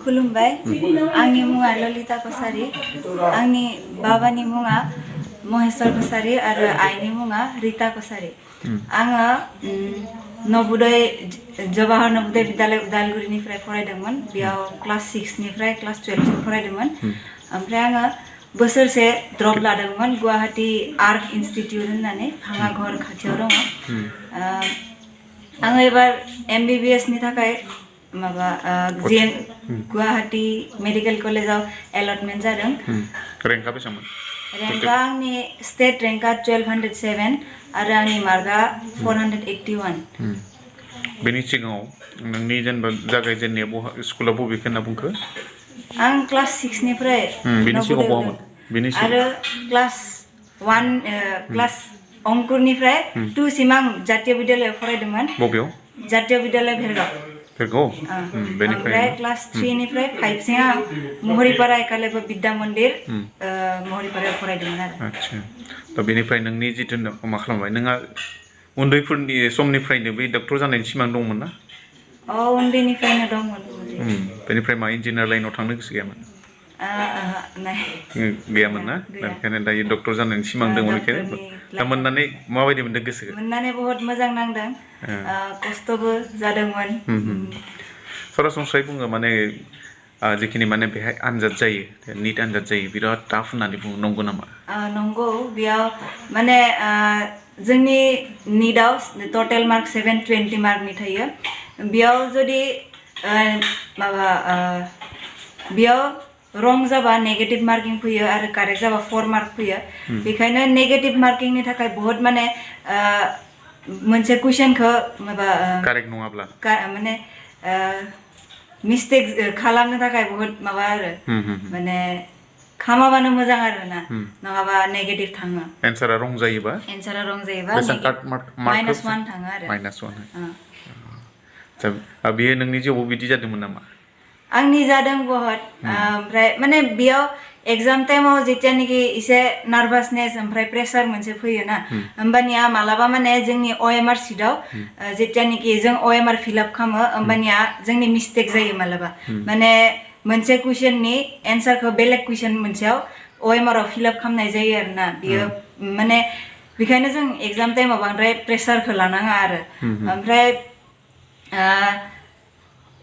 खुलुमबाय आंनि मुङा ललिता कसारी आंनि बाबानि मुङा मख'ज कसारी आरो आइनि मुङा रिता कसारी आङो नवोदय जवाहर नवोदय विद्यालय उदालगुरिनिफ्राय फरायदोंमोन बेयाव क्लास 6 निफ्राय क्लास 12 सिम फरायदोंमोन ओमफ्राय आङो बोसोरसे ड्रप लादोंमोन गुवाहाटी आर्ट इनस्टिट्यूट होननानै भाङाघर खाथियाव दङ आङो एबार MBBS नि थाखाय माबा जेन गुवाहाटी मेडिकल कलेजाव एलटमेन्ट जादों रेंकआ बेसेबांमोन रेंकआ आंनि स्टेट रेंकआ 1207 आरो आंनि मार्कआ 481 बेनि सिगाङाव नोंनि जेनेबा जागायजेननाया स्कुलाव बबेखौ होनना बुंखो आं क्लास 6 निफ्राय बेनि सिगाङाव बहामोन बेनि आरो क्लास 1 क्लास अंकुरनिफ्राय 2 सिम आं जातीय विद्यालयाव फरायदोंमन बबेयाव जातीय विद्यालय भेरगाव बेनिफ्राय क्लास 3 निफ्राय 5 सिम आं महरिपारा एकालव्य विद्या मन्दिर महरिपारायाव फरायदोंमोन आरो आच्छा दा बेनिफ्राय नोंनि जितु मा खालामबाय नोंहा उन्दैफोरनि समनिफ्रायनो बे डक्टर जानायनि सिमां दंमोन ना उन्दैनिफ्रायनो दंमोन बेनिफ्राय मा इन्जिनियार लाइनाव थांनो गोसो गैयामोन गैयामोन ना बेनिखायनो दायो डक्टर जानायनि सिमां दंमोन दा मोननानै माबायदि मोनदों गोसोखौ मोननानै बहुत मोजां नांदों खस्थबो जादोंमोन सरासनस्रायै बुङो माने जिखिनि माने बेहाय आनजाद जायो नीट आनजाद जायो बिराद टाफ होननानै बुङो नंगौ नामा नंगौ बेयाव माने जोंनि नीटआव टोटेल मार्क 720 मार्कनि थायो बेयाव जुदि माबा बेयाव रं जाबा नेगेटिभ मार्किं फैयो आरो कारेक्ट जाबा 4 मार्क फैयो बेखायनो नेगेटिभ मार्किंनि थाखाय बहुत माने मोनसे कुइसनखौ माबा कारेक्ट नङाब्ला माने मिस्टेक खालामनो थाखाय बहुत माबा आरो माने खामाबानो मोजां आरो ना नङाबा नेगेटिभ थाङो एन्सारा रं जायोबा -1 थाङो आरो -1 बेयो नोंनि जिउआव बिदि जादोंमोन नामा आंनि जादों बहुत ओमफ्राय माने बेयाव एग्जाम टाइमाव जेतियानिकि एसे नार्भासनेस ओमफ्राय प्रेसार मोनसे फैयो ना होमबानिया मालाबा माने जोंनि OMR सिटआव जेतियानिकि जों OMR फिलआप खालामो होमबानिया जोंनि मिस्टेक जायो मालाबा माने मोनसे कुइसननि एन्सारखौ बेलेग कुइसन मोनसेयाव OMR आव फिलआप खालामनाय जायो आरोना बियो माने बेखायनो जों एग्जाम टाइमाव बांद्राय प्रेसारखौ लानाङा आरो ओमफ्राय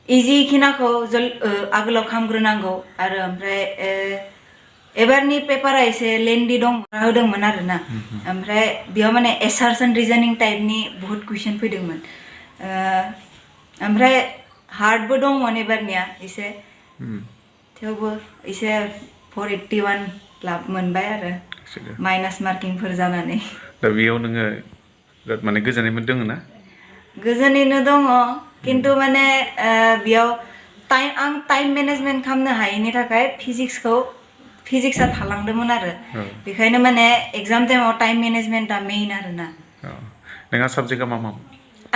इजि खिनाखौ आगोलाव खामग्रोनांगौ आरो ओमफ्राय एबारनि पेपारा एसे लेन्दी होदोंमोन आरोना ओमफ्राय बेयाव माने एसार्सन रिजनिं टाइपनि बहुत कुइसन फैदोंमोन ओमफ्राय हार्डबो दंमोन एबारनिया एसे थेवबो एसे 481 लाब मोनबाय आरो माइनास मार्किंफोर जानानै दा बेयाव नोङो माने गोजोननाय मोनदों ना गोजोनैनो दङ किन्तु माने बेयाव आं टाइम मेनेजमेन्ट खालामनो हायैनि थाखाय फिजिक्सआ थालांदोंमोन आरो बेखायनो माने एग्जाम टाइमाव टाइम मेनेजमेन्टआ मेइन आरोना नोंहा साबजेक्टआ मा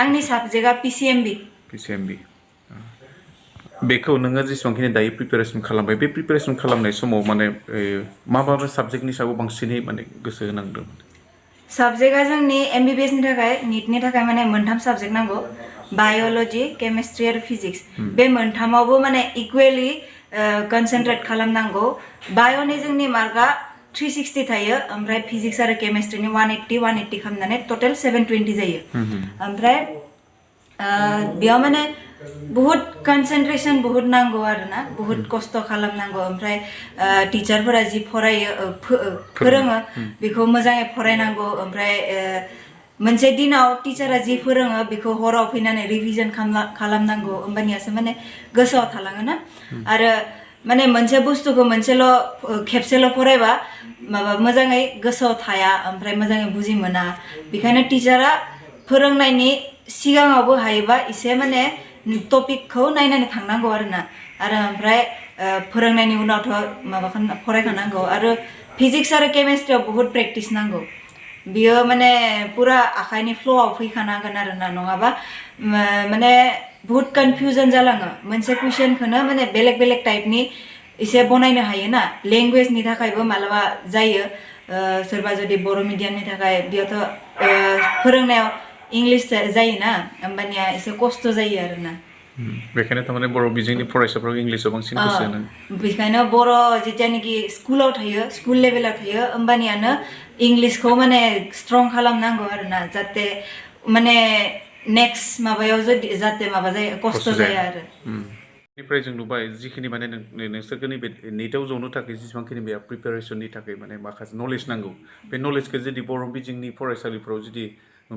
आंनि साबजेक्टआ PCMB बेखौ नोङो जेसेबांखिनि दायो प्रिपेरेसन खालामबाय बे प्रिपेरेसन खालामनाय समाव माने माबाबा साबजेक्टनि सायाव बांसिनै माने गोसो होनांदोंमोन साबजेक्टआ जोंनि MBBS नि थाखाय नीटनि थाखाय माने मोनथाम साबजेक्ट नांगौ बाय'ल'जि केमिस्ट्रि आरो फिजिक्स बे मोनथामावबो माने इकुवेलि कनसेन्ट्रेट खालामनांगौ बाय'नि जोंनि मार्कआ 360 थायो ओमफ्राय फिजिक्स आरो केमिस्ट्रिनि 180 खालामनानै टटेल 720 जायो ओमफ्राय बेयाव माने बहुत कनसेन्ट्रेसन बहुत नांगौ आरोना बहुत खस्थ खालामनांगौ ओमफ्राय टिचारफोरा जि फरायो फोरोङो बेखौ मोजाङै फरायनांगौ ओमफ्राय मोनसे दिनाव टिचारा जि फोरोङो बेखौ हराव फैनानै रिभिजन खालामनांगौ होमबानियासो माने गोसोआव थालाङो ना आरो माने मोनसे बुस्थुखौ खेबसेल फरायबा माबा मोजाङै गोसोआव थाया ओमफ्राय मोजाङै बुजि मोना बेखायनो टिचारा फोरोंनायनि सिगाङावबो हायोबा एसे माने टपिकखौ नायनानै थांनांगौ आरोना आरो ओमफ्राय फोरोंनायनि उनावथ' माबाखौ फरायखानांगौ आरो फिजिक्स आरो केमिस्ट्रियाव बहुत प्रेक्टिस नांगौ बियो माने पुरा आखाइनि फ्ल'आव फैखानांगोन आरोना नङाबा माने बहुत कनफ्यूजन जालाङो मोनसे कुइसनखौनो माने बेलेग टाइपनि एसे बनायनो हायो ना लेंगुवेजनि थाखायबो मालाबा जायो सोरबा जुदि बर' मिडियामनि थाखाय बेयावथ' फोरोंनायाव इंलिश जायोना होमबानिया एसे खस्थ' जायो आरोना बेखायनो थारमाने बर' बिजोंनि फरायसाफोरा इंलिसाव बांसिन गोसो होनो बेखायनो बर' जेतियानोखि स्कुलाव थायो स्कुल लेभेलाव थायो होमबानियानो इंलिसखौ माने स्ट्रं खालामनांगौ आरोना जाहाथे माने नेक्स्ट माबायाव जुदि जाहाथे माबा जायो खस्थ' जाया आरो बेनिफ्राय जों नुबाय जिखिनि माने नोंसोरखौ नैबे निटआव जनो थाखाय जेसेबांखिनि बे प्रिपेरेसननि थाखाय माने माखासे नलेज नांगौ बे नलेजखौ जुदि बर' बिजोंनि फरायसालिफ्राव जुदि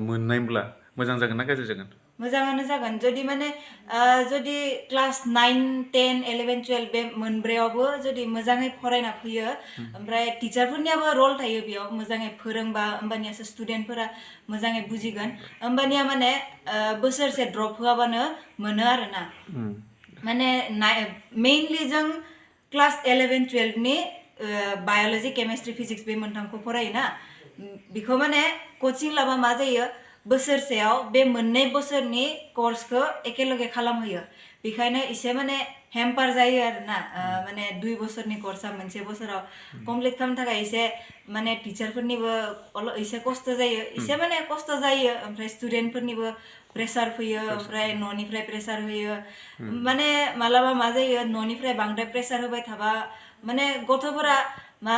मोननायब्ला मोजां जागोन ना गाज्रि जागोन मोजाङानो जागोन जुदि माने जुदि क्लास 9, 10, 11, 12 बे मोनब्रैयावबो जुदि मोजाङै फरायना फैयो ओमफ्राय टिचारफोरनियाबो रल थायो बेयाव मोजाङै फोरोंबा होमबानियासो स्टुडेन्टफोरा मोजाङै बुजिगोन होमबानिया माने बोसोरसे ड्रप होआबानो मोनो आरोना माने मेइनलि जों क्लास 11, 12 नि बाय'लजि केमिस्ट्रि फिजिक्स बे मोनथामखौ फरायोना बेखौ माने कचिं लाबा मा जायो बोसोरसेयाव बे मोननै बोसोरनि कर्सखौ एकेलगे खालामहोयो बेखायनो एसे माने हेम्पार जायो आरोना माने 2 बोसोरनि कर्सआ मोनसे बोसोराव कमप्लिट खालामनो थाखाय एसे माने टिचारफोरनिबो एसे खस्थ' जायो एसे माने खस्थ' जायो ओमफ्राय स्टुडेन्टफोरनिबो प्रेसार फैयो ओमफ्राय न'निफ्राय प्रेसार होयो माने मालाबा मा जायो न'निफ्राय बांद्राय प्रेसार होबाय थाबा माने गथ'फोरा मा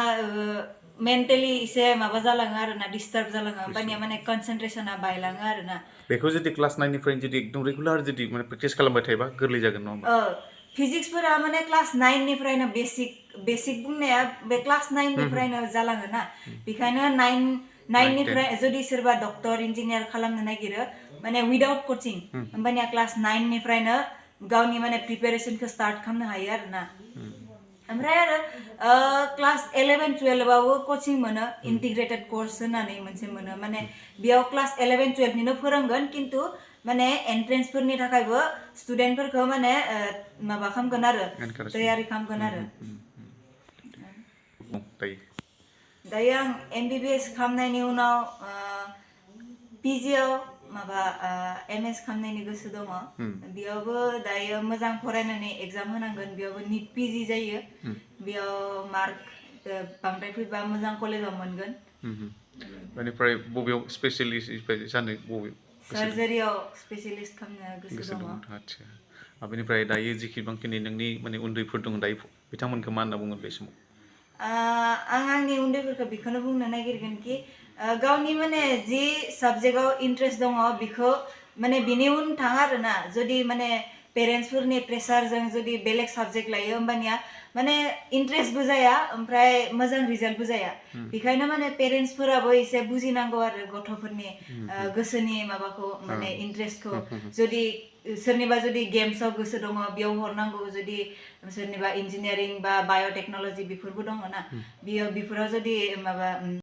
मेन्टेलि एसे माबा जालाङो आरोना डिस्टार्ब जालाङो होमबानिया माने कनसेन्ट्रेसना बायलाङो आरोना बेखौ जुदि क्लास 9 निफ्राय जुदि एकदम रेगुलार जुदि माने प्रेक्टिस खालामबाय थायोबा गोरलै जागोन नङा होमबा फिजिक्सफोरा माने क्लास 9 निफ्रायनो बेसिक बुंनाया बे क्लास 9 निफ्रायनो जालाङो ना बेखायनो 9 निफ्राय जुदि सोरबा डक्टर इन्जिनियार खालामनो नागिरो माने उइदाउट कचिं होमबानिया क्लास 9 निफ्रायनो गावनि माने प्रिपेरेसनखौ स्टार्ट खालामनो हायो आरोना ओमफ्राय आरो क्लास 11, 12 आवबो कचिं मोनो इन्टिग्रेटेड कर्स होननानै मोनसे मोनो माने बेयाव क्लास 11, 12 निनो फोरोंगोन खिन्थु माने एन्ट्रेन्सफोरनि थाखायबो स्टुडेन्टफोरखौ माने माबा खालामगोन आरो तैयारि खालामगोन आरो दायो आं MBBS खालामनायनि उनाव पिजिआव माबा MS खालामनायनि गोसो दङ बेयावबो दायो मोजां फरायनानै एग्जाम होनांगोन बेयावबो निट पिजि जायो बेयाव मार्क बांद्राय फैबा मोजां कलेजाव मोनगोन बेनिफ्राय बबेयाव स्पेसियलिस्ट जानो बबे सार्जारियाव स्पेसियलिस्ट खालामनो गोसो दङ आच्छा बेनिफ्राय दायो जिखिबांखिनि नोंनि माने उन्दैफोर दङ दायो बिथांमोनखौ मा होनना बुङो बे समाव आं आंनि उन्दैफोरखौ बेखौनो बुंनो नागिरगोन कि गावनि माने जि साबजेक्टआव इन्ट्रेस्ट दङ बेखौ माने बिनि उन थाङा आरोना जुदि माने पेरेन्टसफोरनि प्रेसारजों जुदि बेलेग साबजेक्ट लायो होमबानिया माने इन्ट्रेस्टबो जाया ओमफ्राय मोजां रिजाल्टबो जाया बेखायनो माने पेरेन्टसफोराबो एसे बुजिनांगौ आरो गथ'फोरनि गोसोनि माबाखौ माने इन्ट्रेस्टखौ जुदि सोरनिबा जुदि गेम्सआव गोसो दङ बेयाव हरनांगौ जुदि सोरनिबा इन्जिनियारिं बा बाय'टेक्न'लजि बेफोरबो दङ ना बेफोराव जुदि माबा